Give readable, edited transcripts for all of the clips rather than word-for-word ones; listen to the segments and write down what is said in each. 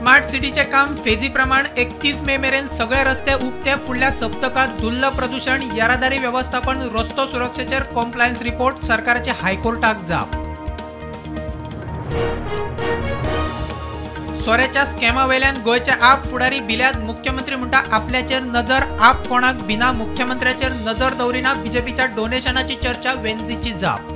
Smart सिटीचे काम फेजी प्रमाण 31 मे मेरेन सगळे रस्ते उक्ते. फुडल्या सप्तकात धुल्ल प्रदूषण, येरादारी व्यवस्थापन, रस्तो सुरक्षेचेर कॉम्प्लायन्स रिपोर्ट. सरकाराचे हायकोर्टाक जाप. सोऱ्याच्या स्कॅमा वेल्यान गोंयचे आप फुडारी बिल्यात. मुख्यमंत्री म्हणटा आपल्याचेर नजर, आप कोणाक बिना मुख्यमंत्र्याचेर नजर दवरिना. बीजेपीच्या डोनेशनाची चर्चा, वेन्झीची जाप.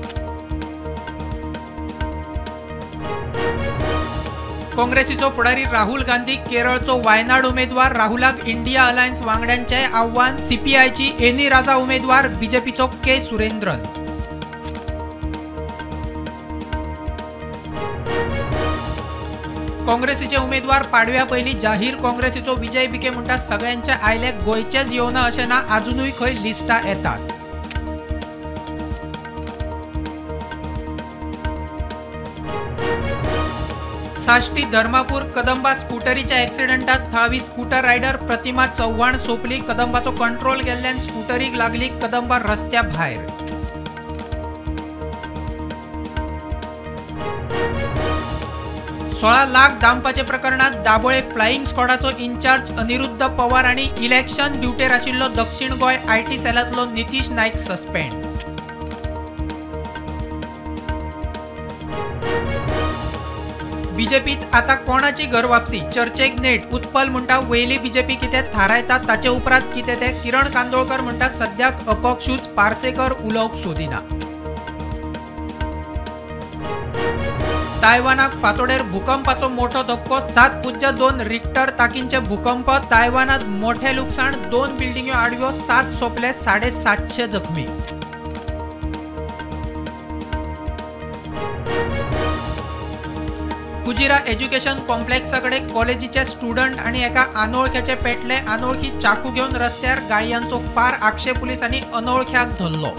काँग्रेसीचो फुडारी राहुल गांधी केरळचो वायनाड उमेदवार. राहुलाक इंडिया अलायन्स वांगड्यांचें आव्हान. सीपीआयची एनी राजा उमेदवार, बीजेपीचो के सुरेंद्रन. काँग्रेसीचे उमेदवार पाडव्या पयलीं जाहीर. काँग्रेसीचो विजय भिके म्हणटा सगळ्यांचे आयले, गोंयचेच येवना अशें ना, आजुनूय खंय लिस्टां येतात. साश्टी धर्मापूर कदंबा स्कुटरीच्या एक्सिडंटात थळावी स्कूटर रायडर प्रतिमा चव्हाण सोंपली. कदंबाचो कंट्रोल गेल्ल्यान स्कुटरीक लागली. कदंबा रस्त्या भायर. 16 लाख दामपाचे प्रकरणात दाबोळे फ्लाइंग स्क्वॉडाचो इन्चार्ज अनिरुद्ध पवार आनी इलेक्शन ड्युटेर आशिल्लो दक्षिण गोंय IT सेलांतलो नितीश नायक सस्पेंड. बीजेपीत आता कोणाची घरवापसी चर्चेक नेट. उत्पल म्हणटा वयली बीजेपी कितें थारायता ताचे उपरांत कितें तें. किरण कांदोळकर म्हणटा सद्याक अपक्षूच, पार्सेकर उलोवंक सोदिना. तायवानाक फातोडेर भूकंपाचो मोठो धक्को. 7.2 रिक्टर ताकींचे भूकंप. तायवानात मोठे लुकसाण, 2 बिल्डिंग्यो आडव्यो, 7 सोंपले, 750 जखमी. कुजिरा एज्युकेशन कॉम्प्लेक्सा कडेन कॉलेजीचे स्टुडंट आनी एका अनोळख्याचे पेटले. अनोळखी चाकू घेवन रस्त्यार गाळयांचो फार. आक्षे पुलिसांनी अनोळख्याक धरलो.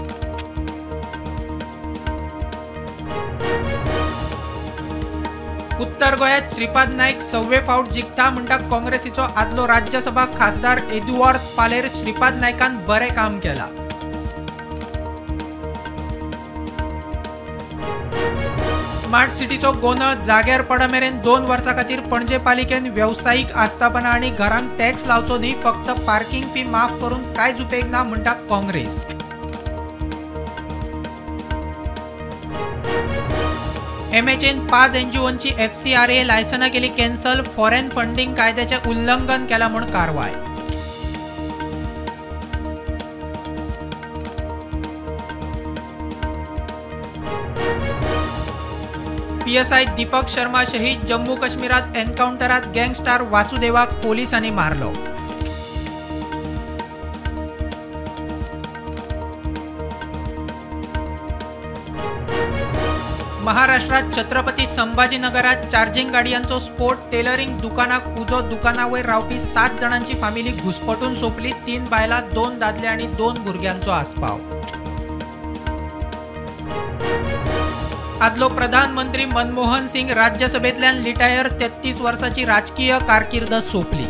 उत्तर गोंयांत श्रीपाद नायक 6वे फावट जिखता म्हणटा काँग्रेसीचो आदलो राज्यसभा खासदार एदुआर्द फालेर. श्रीपाद नायकान बरें काम केलां. स्मार्ट सिटीचो गोंदळ जाग्यार पडा मेरेन 2 वर्सां खातीर पणजे पालिकेन वेवसायीक आस्थापनां आनी घरांक टॅक्स लावचो न्ही, फक्त पार्किंग फी माफ करून कांयच उपेग ना म्हणटा काँग्रेस. एमएचएन 5 एनजीओंची एफसीआरए लायसनां केली कॅन्सल. फॉरेन फंडींग कायद्याचें उल्लंघन केलां म्हूण कारवाय. पीएसआय दीपक शर्मा शहीद. जम्मू काश्मीरात एन्काउंटरात गँगस्टार वासुदेवाक पोलिसांनी मारलो. महाराष्ट्रात छत्रपती संभाजीनगरात चार्जिंग गाडयांचो स्फोट. टेलरिंग दुकानाक उजो. दुकानावयर रावपी 7 जाणांची फामिली घुस्पटून सोंपली. 3 बायलां, 2 दादले आनी 2 भुरग्यांचो आस्पाव. आदलो प्रधानमंत्री मनमोहन सिंग राज्यसभेंतल्यान रिटायर. 33 वर्सांची राजकीय कारकीर्द सोंपली.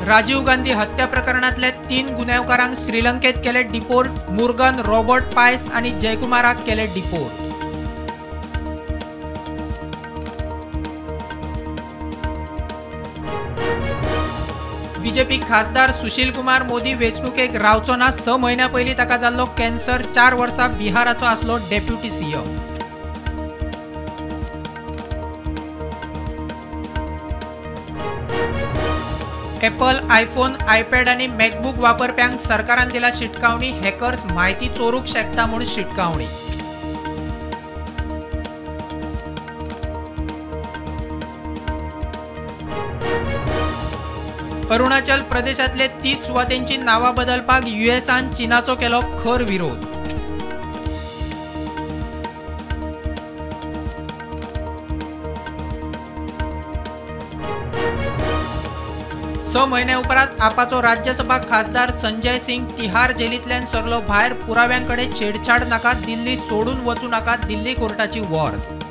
राजीव गांधी हत्या प्रकरणांतल्या 3 गुन्यांवकारांक श्रीलंकेत केले डिपोर्ट. मुर्गन, रॉबर्ट पायस आनी जयकुमाराक केले डिपोर्ट. बीजेपी खासदार सुशील कुमार मोदी वेंचणुकेक रावचो ना. 6 म्हयन्यां पयलीं ताका जाल्लो कॅन्सर. 4 वर्सां बिहाराचो आसलो deputy CM. Apple, iPhone, iPad आनी मॅकबूक वापरप्यांक सरकारान दिला शिटकावणी. हॅकर्स म्हायती चोरूंक शकता म्हूण शिटकावणी. अरुणाचल प्रदेशांतले 30 सुवातेंची नांवां बदलपाक युएसान चीनाचो केलो खर विरोध. स म्हयन्या उपरांत आपाचो राज्यसभा खासदार संजय सिंग तिहार जेलींतल्यान सरलो भायर. पुराव्यांकडे छेडछाड नाका, दिल्ली सोडून वचूं नाका, दिल्ली कोर्टाची वॉर्द.